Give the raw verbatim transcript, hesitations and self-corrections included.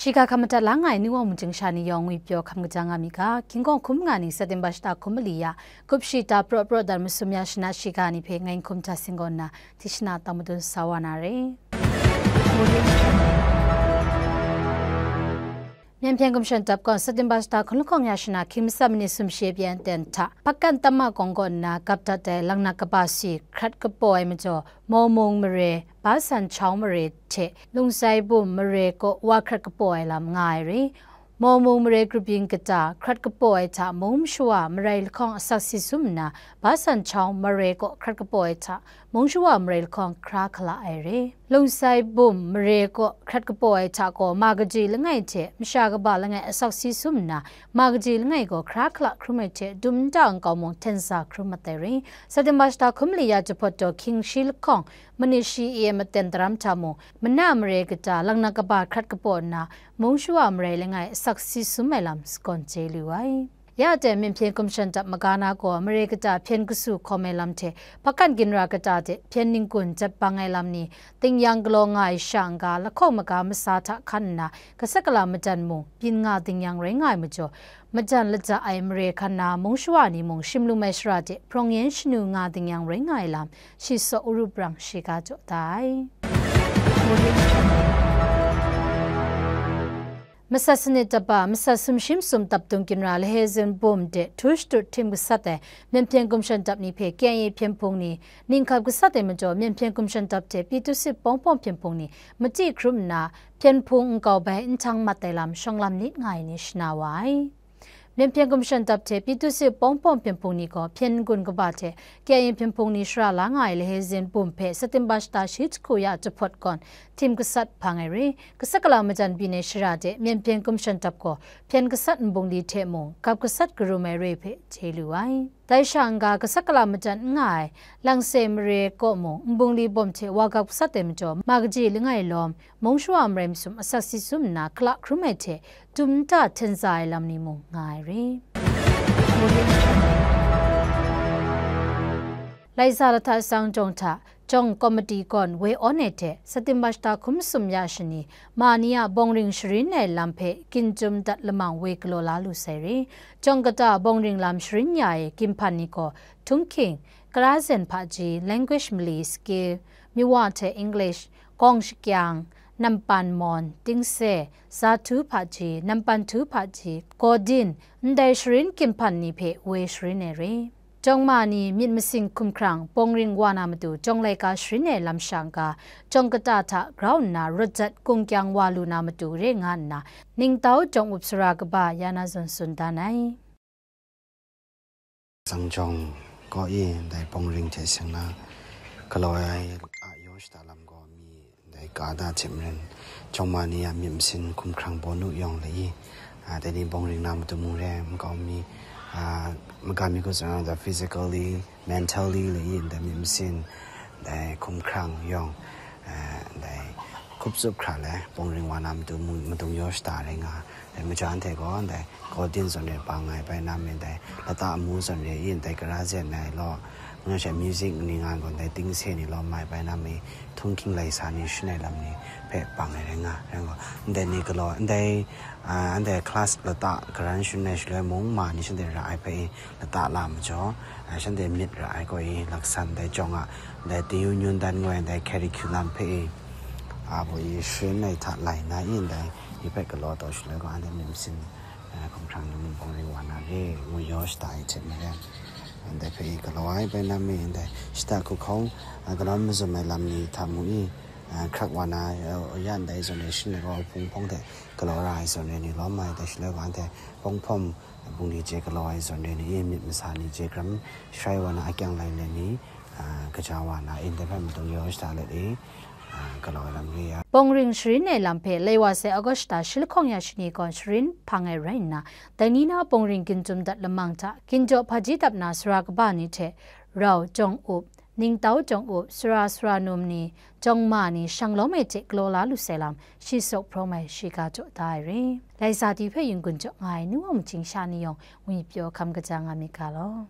Shiga hkam madat la nga ai ni wa mung chying sha ni yawng ngwi pyaw hkam kaja nga mi ga, King Kong hkum nga ni September shata hkum mali ya, gup shi ta praw praw dan masum ya shana shiga ni hpe ngai n hkum hta singgaw nna, tishana tang madun sa wa na re. Myen hpyen gumshan dap gawn September shata hkun lahkawng ya shana hkying matsat minit sumshi byen ten hta, Hpakan Tamma Kawng kaw nna gap dat ai langnak kaba si hkrat kapaw ai majaw, Mawmung mare, Basan Chawng mare hte Lungsai Bum mare kaw wa hkrat kapaw ai lam nga ai re. Mawmung mare grup yin kata hkrat kapaw ai hta mung mashawa marai lahkawng asak si sum nna, Basan Chawng mare kaw hkrat kapaw ai hta mung shawa marai lahkawng hkra hkala ai re. Lungsai Bum mare kaw hkrat kapaw ai hta gaw ma kaji langai hte masha kaba langai asak si sum nna, ma kaji langai gaw hkra hkala hkrum ai hte dum nta nkau mung hten sa hkrum mat ai re. September shata hkum mali ya jahpawt taw hkying shi lahkawng, manit shi e maten daram hta mung, mana mare kata langnak kaba hkrat kapaw nna, mung shawa marai langai asak si sum ai lam sagawn chye lu ai. Ya ten myen hpyen gumshan dap maga na gaw, mare kata hpyen kasu hkawm ai lam hte, hpakan ginra kata hte hpyen ninggun jat bang ai lam ni, tingyan galaw nga ai sha n-ga, lahkawng maga masa hta hkan nna, gasat gala madan mung, byin nga ding yang rai nga ai majaw, madan lata ai mare hkan na mung shawa ni mung shim lum ai shara de hprawng yen shanu nga ding yang rai nga ai lam, shi saw Uru Brang shiga jaw da ai. Masat sanit dap a, masat sumshi masum dap dung ginra Lahae Zin Bum de htu shadut htim gasat ai myen hpyen gumshan dap ni hpe K I A hpyen hpung ni, ning hkap gasat ai majaw, myen hpyen gumshan dap hte Pyithusit Pawngpawng hpyen hpung ni machyi hkrum nna, hpyen hpung nkau bai nhtang mat ai lam shawng lam nit nga ai ni shana wa ai. Myen hpyen gumshan dap hte Pyithusit Pawngpawng hpyen hpung ni gaw hpyen n-gun kaba hte K I A hpyen hpung ni shara la nga ai Lahae Zin Bum hpe September shata shi jahku ya jahpawt gawn htim gasat hpang ai re. Gasat gala majan byin ai shara de myen hpyen gumshan dap gaw hpyen gasat nbungli hte mung gap gasat karum ai re hpe chye lu ai. Dai sha n-ga gasat gala majan n nga ai Langse mare kaw mung nbungli bawm hte wa gap gasat ai majaw, ma kaji langai lawm, mung shawa marai masum asak si sum nna hkala hkrum ai hte dum nta hten sa ai lam ni mung nga ai re. Laisa lahta tsang jawng hta, jawng komiti gawn woi awn ai hte, September shata hkum masum ya shani, ma ni a bawngring sharin ai lam hpe ginjum dat lamang woi galaw la lu sai re. Jawng kata bawngring lam sharin ya ai ginhpan ni gaw, Htunghking, Karazen hpaji, Language Mali Skill, Miwa hte English, Gawng Shakyang, Nampan Mawn, Tingse, Zahtu hpaji, Nampan Htu hpaji, Gawdin, ndai sharin ginhpan ni hpe woi sharin ai re. Jawng ma ni myit masin hkumhkrang bawngring wa na matu jawng laika sharin ai lam sha n-ga, jawng kata hta grau nna rawt jat kungkyang wa lu na matu re nga nna, ningtau jawng up sara kaba ya na zawn tsun dan ai. Tsang jawng kaw i ndai bawngring hte seng na galaw ai a yaw shada lam gaw mi ndai ka da hte maren, jawng ma ni a myit masin hkumhkrang bawnu yawng lai i, a, dai ni bawngring na matu mung re, nkau mi, a, maga mi hku tsun na physically, mentally lai i, ndai myit masin, ndai hkumhkrang yawng, a, ndai hkup tsup hkra le, bawngring wa na matu mung, madung yaw shada rai nga, dai maja anhte gaw, ndai Gawdin zawn re pa ngai bai na me, ndai lata amu zawn re i, ndai Karazen ai law, ngu na she music ni nga gaw, ndai Tingse ni law mai bai na me, Htunghking Laisa ni sharin ai lam ni hpe bang ai rai nga, rai nga, ndai ni galaw, ndai, a, ndai class lata karan sharin ai shaloi mung, ma ni shanhte ra ai hpe i, lata la majaw, a, shanhte myit ra ai gaw i, laksan ndai jawng a, ndai Teyu Nyun Dan ngu ai ndai curriculum hpe i, a, gaw i sharin ai hta lai na i, ndai i hpe galaw taw shaloi gaw, anhte myit masin, a, hkumhkrang ni mung bawngring wa na re, ngu yaw shada ai hte maren, ndai hpe i galaw ai bai na mi, ndai shada hku hkawng, a, galaw mazum ai lam ni hta mung i, a, hkrak wa na, a, ya ndai zawn re sharin ai gaw, hpung hpawng hte galaw ra ai zawn re ni lawm ai, dai shaloi gaw, anhte hpawng hpawm bungli chye galaw ai zawn re ni i, myit masa ni chye hkram sharai wa na akyang lai let ni, a, kaja wa na i, ndai hpe madung yaw shada let i, a, galaw ai lam re ya. Bawngring sharin ai lam hpe lai wa sai August shata shi lahkawng ya shani gawn sharin hpang ai rai nna, dai ni na bawngring ginjum dat lamang hta, ginjaw hpaji dap na sara kaba ni hte rau jawng up, ningtau jawng up, sara sara num ni, jawng ma ni shang lawm ai hte galaw la lu sai lam, shi sawk hprawm ai shiga jaw da ai re. Laisa ti hpe yin-gun jaw nga ai ni wa machyin sha ni yawng, ngwi pyaw hkam kaja nga myit ga law.